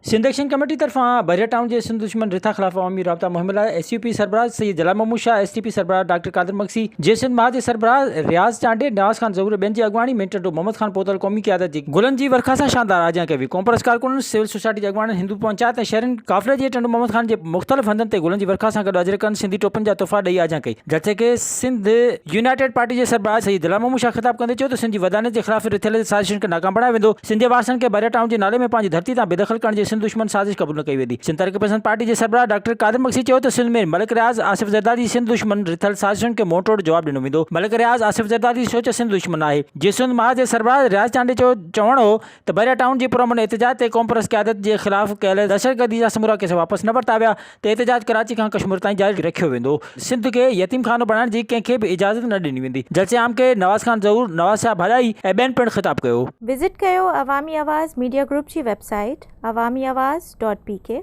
Sindh action committee طرفان Bahria town جي سنڌ دشمن رٿا خلاف عوامي رابطا مهم لاء ايس يو پي سربراهه Syed Jalal Mahmood Shah, S T P سربراهه ڊاڪٽر قادر مگسي، جي سنڌ محاذ جي سربراهه رياض چانڊيي، نواز خان زهور ۽ ٻين جي اڳواڻي ۾ ٽنڊو محمد خان پهتل قومي قيادت جي گلن جي ورکا سان شاندار آجيان ڪئي وئي. قومپرست ڪارڪنن، سول سوسائٽي جي اڳواڻن، هندو پئنچائت ۽ شهرين قافلي جي ٽنڊو محمد خان جي مختلف هنڌن تي گلن جي ورکا سان گڏ اجرڪن، سنڌي ٽوپن جا تحفا ڏئي آجيان ڪئي. جلسي کي سنڌ يونائيٽيڊ پارٽي جي سربراهه سيد جلال محمود شاهه خطاب ڪندي چيو ته سنڌ جي وحدانيت جي خلاف رٿيل سازشن کي ناڪام بڻايو ويندو، سنڌ جي وارثن کي بحريا ٽائون جي نالي ۾ پنهنجي ڌرتي تان بيدخل ڪرڻ جي سنڌ دشمن سازش قبول نه ڪئي ويندي. سنڌ ترقي پسند پارٽي جي سربراهه ڊاڪٽر قادر مگسي چيو ته سنڌ ۾ ملڪ رياض آصف زرداري جي سنڌ دشمن رٿيل سازشن کي منهن ٽوڙ جواب ڏنو ويندو، ملڪ رياض آصف زرداري جي سوچ سنڌ دشمن آهي. جي سنڌ محاذ جي سربراهه رياض چانڊيي جو چوڻ هو ته بحريا ٽائون جي پرامن احتجاج تي قومپرست قيادت جي خلاف ڪيل دهشتگردي جا سمورا ڪيس واپس نه ورتا ويا ته احتجاج ڪراچي کان ڪشمور تائين جاري رکيو ويندو، سنڌ کي يتيم خانو بڻائڻ جي ڪنهن کي به اجازت نه ڏني ويندي، جلسي عام کي نواز خان زهور، نواز شاهه ڀاڄائي ۽ ٻين پڻ خطاب ڪيو. وزٽ ڪيو عوامي آواز ميڊيا گروپ جي website Awami Awaz dot P K.